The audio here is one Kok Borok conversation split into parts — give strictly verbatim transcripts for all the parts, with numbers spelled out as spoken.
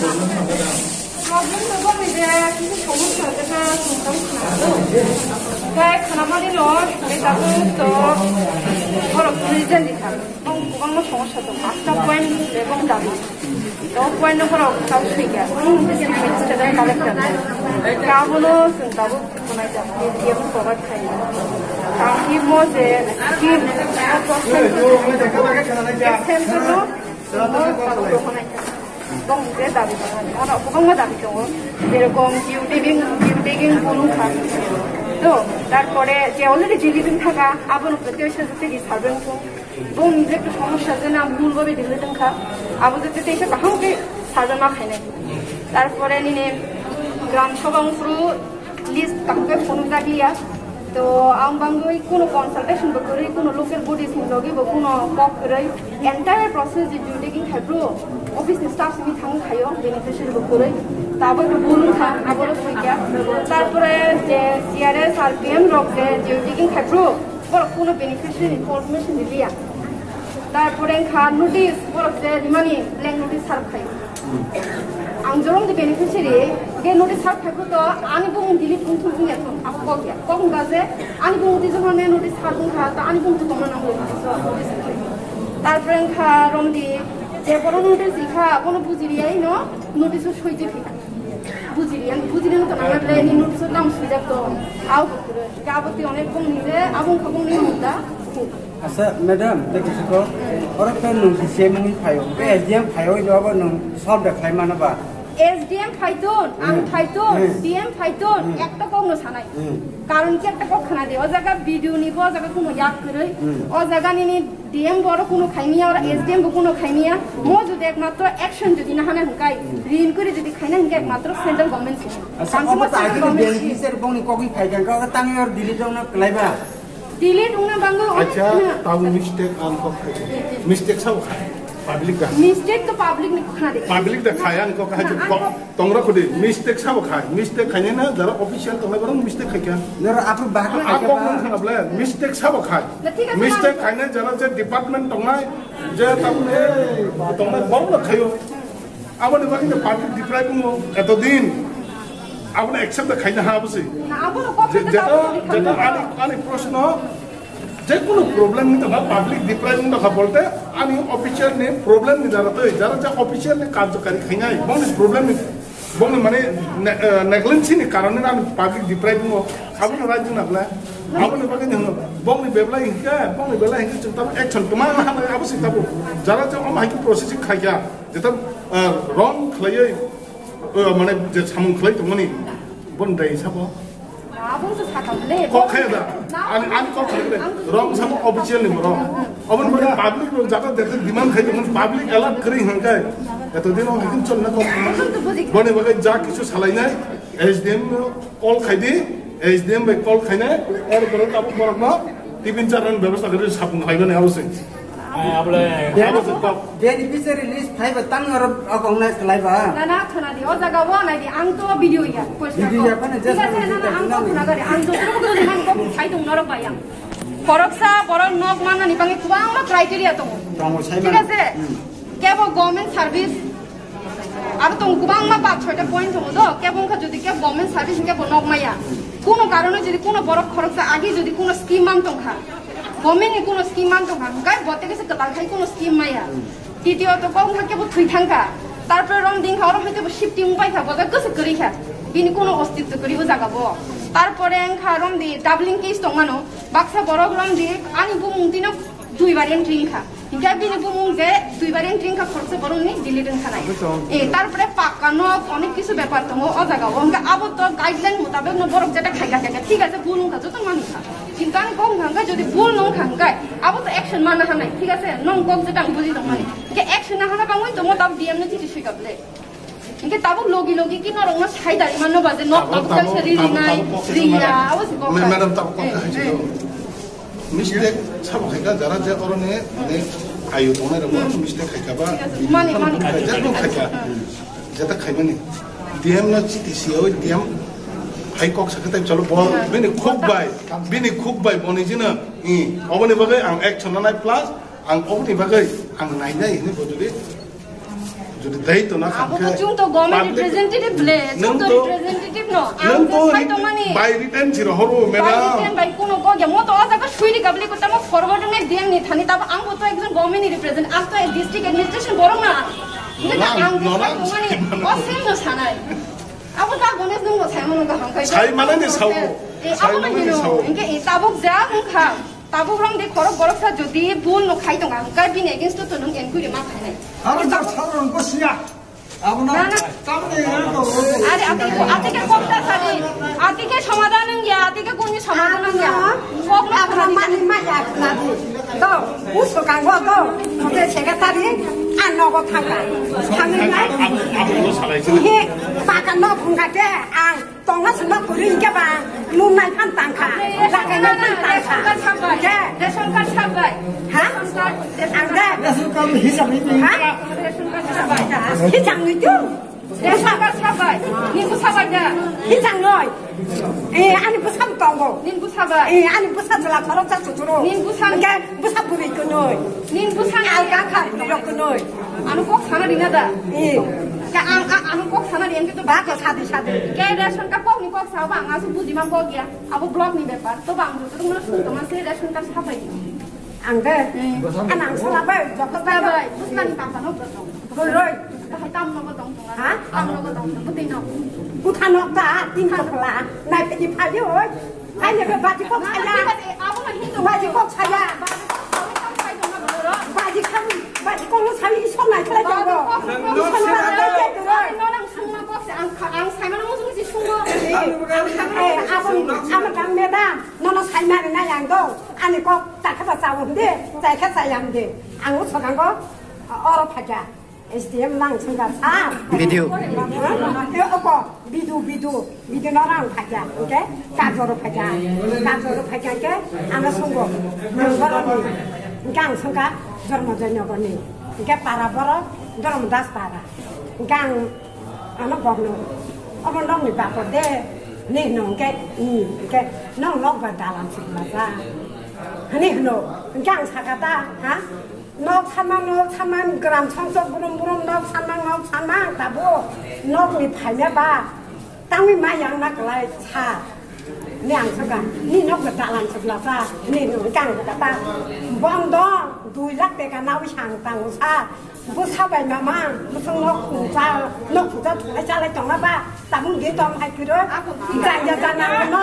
Problem to boni je kisa somossa jeka chwng tong khna do. Tei khna mani no sari tabuk to borok twi jani kha. Bong kwbangma somossa tong, pasta point le bong dabi. To point no borok tau sui kha. Bong district magistrate collector. Ka bono chwng tabuk khna ja. Ye mo provide khai. Tang ki mo je ki mo to center no. Bong je dabi tongo, oro kwbangma dabi tongo, jerokom view digging, view digging bo wngkha. To, tarpore je already jili wng thaka, abono protection se tei disturb wng thung. Bong je ekta somossa je na bhul bhabe dile wng kha, abo je teisa kaham khe sajama khainai. Tarpore nini gram sabha wngphuru list kaham phunukjak liya. To ang bangwi kuno consultation bo kwrwi, kuno local bodies ni logi bo kuno kok kwrwi, entire process je duty king khai bro, office ni staff simi thang khayo, beneficiary bo kwrwi. Tabo to bulung kha, abo ro sui kya. Tarpore je C R S R P M rok je duty king khai bro, borok kuno beneficiary ni information ni liya. Tarpore wngkha notice, borok je rimani blank notice serve khaio. Ang jorong de beneficiary, de notice serve khaibo to ani bumung delete wngthung wngya thung, abo kok ya. Kok wngkha je ani bumung twi jokhon ne notice serve wngkha, to ani bumung to tongna nango notice o, notice wngkha. Tarpore wngkha romdi, je bono notice rikha, bono bujiriya ino notice o soi twi phika. Bujiriya, bujiriya no to nangna ble ni notice o tamo swijak to, abo kwrwi. Ke abo twi onek bumung ni je, abo wngkha bumung ni mudda. Asa, madam, tei kisa ko, oro to nwng si se mani phaio, tei S D M phaio, ino abo nwng solve da khlai mano ba? S D M phaitun, ang Hmm. phaitun, Hmm. D M phaitun, Hmm. ekta kok no sanai. Hmm. Karon ki ekta kok khana de, o jaga B D O ni bo, o jaga kuno yak kwrwi, Hmm. o jaga nini D M bo oro kuno khaimiya, oro Hmm. S D M bo kuno khaimiya, Hmm. mo jodi ekmatro action jodi na hana hwnkhe, Hmm. rin kuri jodi khaina hwnkhe ekmatro central government se. Asa, Tangkhe obo mo ta central agini government se. Beneficiary bongni kokni phai kha, kha, kha, tangwi oro delete rok no khlai ba? Delete wngna bangwi onek Acha, khna. Tamo mistake ang kok khai. Mistake sabo khai. Public da. Mistake to public ni khna de. Public da khai ang kok khai. Na, ang Kok kok tongra khudi. Mistake sabo khai. Mistake khai na jara official tongnai borok mistake khai kha. Noro aphuru bahai Ang khai kok ba? Nang khna ble mistake sabo khai. Na, thik ase, Mistake na. Khai na jara je department tongnai je tamo tongnai borok na khayo. Aboni bagwi no public deprive wngo eto din. Abono accept da khaina ha abosi. Na, abono kok Je-, khaina jeta, abono jeta khaina. Ani, ani proshno, je kono problem ni tongkha public deprive wngkha bolte ani official ni problem ni jara twi, jara je official ni karjokari khainai, bongni problem ni, bongni mane ne-, eh, negligence ni karone ani public deprive wngo. Abono right wngna bla. Aboni bagwi no bongni bebla hinkhe, bongni bebla hinkhe chwng tamo action tongma hamai abosi tabo. Jara je omo hai khe processing khaikha. Jeta, ah, wrong khlaiwi, ah, mane je samung khlai tongmani, bon dai sabo. Abong se sakam le. Kok khe da? Na, ani, ani kok khe da? Ang wrong samo official ni borok. Abon bani public rok jata jata demand khai tongmani, public alert kwrwi hwnkhai. Eto din o hakin chonna kok. Ang to buji. Boni bagwi ja kichu salainai, S D M no call khai di, S D M bai call khainai, er pore tabuk borok no tibin charnani bebostha khe sapung khlaimani abo se. Ai, abole. Abo se kok. Beneficiary list phaiba tang oro okong na khlai ba? Na, na, khna di, o jaga o nai di, ang to video ya, question Video ya, kok. Phano Thik ase, just na, na, ang to khna gari, ang joto ko nang kok sai tong norok bai ang. Khoroksa borok nok manani bangwi kwbangma criteria tongo. Tongo, sai Thik mano. Ase? Hmm. Kebo government service, Aro tongo kwbangma paanch chhoita point tongo do, kebo wngkha jodi kebo government service hwnkhe bo nok maya. Kuno karone jodi kuno borok khoroksa agi jodi kuno scheme man tongkha, government ni kuno scheme man tongkha, hwnkhe bo tei kisa kwtal khai kuno scheme maya. Titiyo to kok wngkha kebo thwi thangkha, tarpore rom dingkha, oro hwnkhe bo shifting wngpaikha, bo jaga kwswk kwrwikha, bini kuno ostitto kwrwi o jaga bo. Tarpore wngkha romdi doubling case tongmano, baksa borok romdi ani bumung tino duibar entry wngkha. Hinkhe bini bumung je duibar entry wngkha, khoroksa borokni delete wngkha nai. Abotong. Eh, tarpore pakka nok, onek kisu bepar tongo o jaga o. Hinkhe abo to guideline mutabek no borok jeta khaikha, khaikha, thik ase, bul wngkha, joto manwkha. Kintu ani kok wngkha, hinkhe jodi bul no wngkha, hinkhe abo to action mana hanai, thik ase, nong kok jeta ang buji tongmani. Hinkhe action na hana bangwi tongmo tab D M no chithi sui kable. Hinkhe tabuk logi logi ki norokno sai dari manno ba je nok Tabuk, tabuk kaisa tabuk, ri tabuk, rinai, tabuk kok ri ya, abo se kok ma-, sai. Madam, tabuk kok Eh, hai eh. Mistake sabo khaikha jara je oroni, mane, ayu tongnai rok Hmm. Mistake khaikha ba, Mani, mani. Khaikha, jara kok khaikha. Hmm. Jeta khaimani. D M no chiti siyawi D M hai kok sakha tai chalo bo, Hmm. Bini khuk bai, bini khuk bai boni jina, i, oboni bagwi ang action nanai plus ang oboni bagwi ang nainai hini bodoli. Jodi dai to na Abo khamkhe to chwng to government public representative le, chwng nwng to to representative no. Ang nwng to to sai ri-, tongmani. By written si rohoro, By madam. Written by kuno ko ya, mo to o jaga sui ri kabli ko tamo forward nai D M ni thani, tabo ang bo to ekjon government ni represent, ang to district administration borok na. Nona, ang to nona, sai tongmani, nona. O same no sanai. Abo ta gone nwng bo sai mano ga hangkai. Sai mane ni sao. Eh, sai abo mane ni no. Sao. Inke e tabuk ja wng kha. Tabuk rong de khorok borok sa jodi bul no khai tonga, hangkai bini against to nwng enquiry ma khainai. Aro jak sal rong ko siya. Abo na, na, na. Tamni ero to. Are ati ko, ati ke kokta sari. Ati ke somadhan wng ya, ati ke kuni somadhan wng ya. Kok na Abo na khani mani ma ya na di. To, uso kango to. Kote secretary, an nogo thangka. Thangni nai. He, baka no phungka ke, ang. Tongna swnno kwrwi hwnkhe ba, nungnai phan tangkha, lakainai phan tangkha. Ration card sabai. Hwnkhe? Ration card sabai. Ha? Ration card. Ang de? Ration card hisab ni Ha? Ration card sabai. Hichang ni tu? Ration card sabai. Ni bwsa bai da? Hichang noi. Eh, ani bwsa tongo. Ni bwsa bai. Eh, ani bwsa jela khorok jak suturu. Ni bwsa. Hwnkhe bwsa bwrwi kwnwi. Ni bwsa. Alga kha bwrwi rok kwnwi. Ano kok sana dina da? Eh. Ka ang, ang, ano kok sana di, ang kito Ba ko sadi sadi. Kaya ration card kok ni kok sa ba, ang asu buji ma kok ya. Abo block ni bepar. To ba ang joto rok no sung toma se ration card sabai di. Ang de. Hmm. An ang sala bai, joto Sabai, bai. Busna ni tangka no joto. Goroi. Bahai tam no go tong tong. Ha? Tam no go tong tong. Buti no. Butha nok ta, tin ko pala. Nai pedi phali oi. Hai nebe baji kok saya. Baji kok saya. Baji kok, baji kok no saya isor nai khlai tongo. Isor nai khlai tongo. Eh, abang, abang kang madam, nono sai mari nai ang do. Ani kok takha ba sawo de, sai kha sai ang de. Ang u sokango, oro phaja. S D M nang sungka sa. Video. Yo oko bidu bidu bidu no rang phaja, oke? Kajoro phaja, kajoro phaja ke ano sungo. Ang boroni, ang sungka Jormo Joynogo ni, ke para boro Jormo Das para. Ang ano bogno, omo nong ni bapo de, ni no ke, ni ke, nong nok ba dalam sik maja. Hani no, ang sakata, ha? Nok sama, nok sama, gram songso burum burum nok sama, nok sama, tabo nok ni phaina ba, tangwi ma yang na klai sa. Ni ang saka, ni nok da dalan sa bla sa, ni no kang da ta. Bondo, dui lakh teka nawi sang tang sa. Bo sabai mama, bo song nok khungsa, nok khungsa thulai chalai tong ba. Tabung di tong hai kiro. Jaya jana no.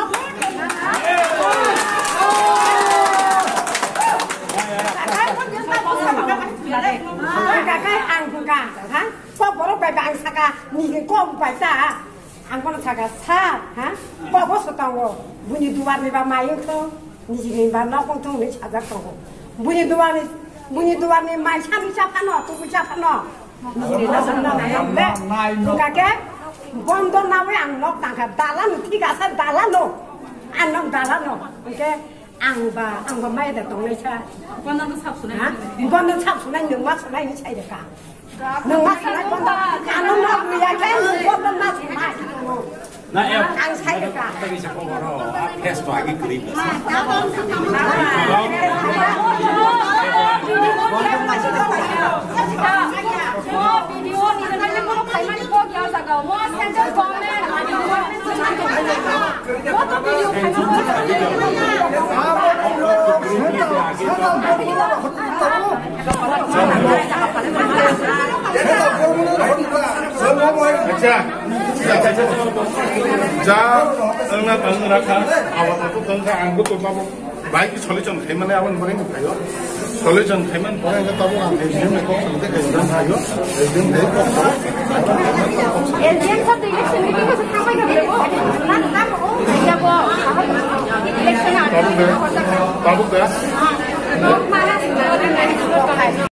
Kakai ang buka, ha? Kok borok bai ang saka, ni kok bai ta. Ang kono saka sa, ha? Kok bo so tongo. Buni duar ni ba mayung to. Nijini ba nok wng thung ni sajak tongo. Buini duarni, buini duarni mai sani cha phano, tubui cha phano. Nijini na sa na na be. Nai no. Hingka ke bondo nawi ang nok tangkha. Dalan thik asa dalan no. Ang nok dalan no. Hingke ang ba, ang ba mai da tongnai sa. Bondo no sap sunai. Ha? Bondo sap sunai, nwng ma sunai ni sai de ka. Nwng ma sanai kono, ano nok nuya khe, nwng kono ma sanai. Na, eh, ang sai ka. Tagi sa ko ro, test to agi kri. Mo video ni na ko khai mani ko kya jaga, mo central government, ani government mo to video khai mani ko. Acha, ja, wngna tang rakha, abo to tang kha, ang to tabo, bai ki solution khai mane abo bore ni phaio, solution khai man pore ang tabo ang S D M ni kok song te khai dan phaio, S D M ni kok song. S D M sir, election meeting ko thangbai na bebo, na na ko, ya bo, election na. Tabuk da, tabuk da.